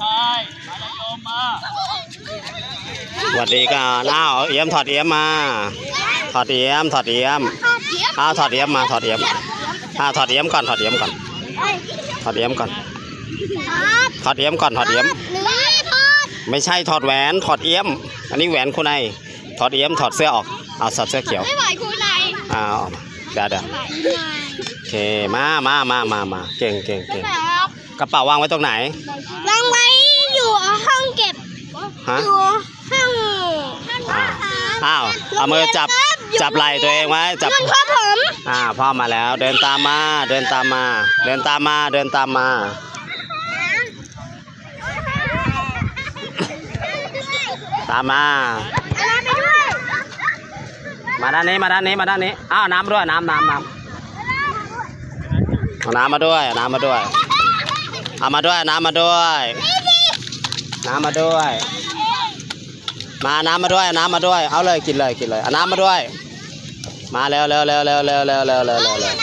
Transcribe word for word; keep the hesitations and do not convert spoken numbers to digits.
ชาย มาเลยโยมมา สวัสดีก่อน อ้าว เอี้ยม ถอดเอี้ยมมา ถอดเอี้ยม ถอดเอี้ยม อ้าว ถอดเอี้ยมมา ถอดเอี้ยม อ้าว ถอดเอี้ยมก่อน ถอดเอี้ยมก่อน ถอดเอี้ยมก่อน ถอดเอี้ยมก่อน ถอดเอี้ยม ไม่ใช่ ถอดแหวน ถอดเอี้ยม อันนี้แหวนคุณไอ ถอดเอี้ยม ถอดเสื้อออก เอา ถอดเสื้อเขียว ไม่ไหวคุณไอ อ้าว เดี๋ยว เดี๋ยว โอเค มา มา มา มา มา เก่ง เก่ง เก่ง กระเป๋าวางไว้ตรงไหน วางไว้อยู่ห้องเก็บ ฮะ อยู่ห้อง อ่า อ้าว เอามือจับ จับไหล่ตัวเองไว้ จับ นั่นพ่อผม อ่า พ่อมาแล้ว เดินตามมา เดินตามมา เดินตามมา เดินตามมา ตามมา มาด้านนี้ มาด้านนี้ มาด้านนี้ อ้าว น้ำด้วย น้ำ น้ำ น้ำ เอาน้ำมาด้วย เอาน้ำมาด้วย เอามาด้วย เอาน้ำมาด้วย น้ำมาด้วย มา น้ำมาด้วย เอาน้ำมาด้วย เอาเลย กินเลย กินเลย เอาน้ำมาด้วย มาเร็วเร็วเร็วเร็วเร็วเร็วเร็วเร็วเร็ว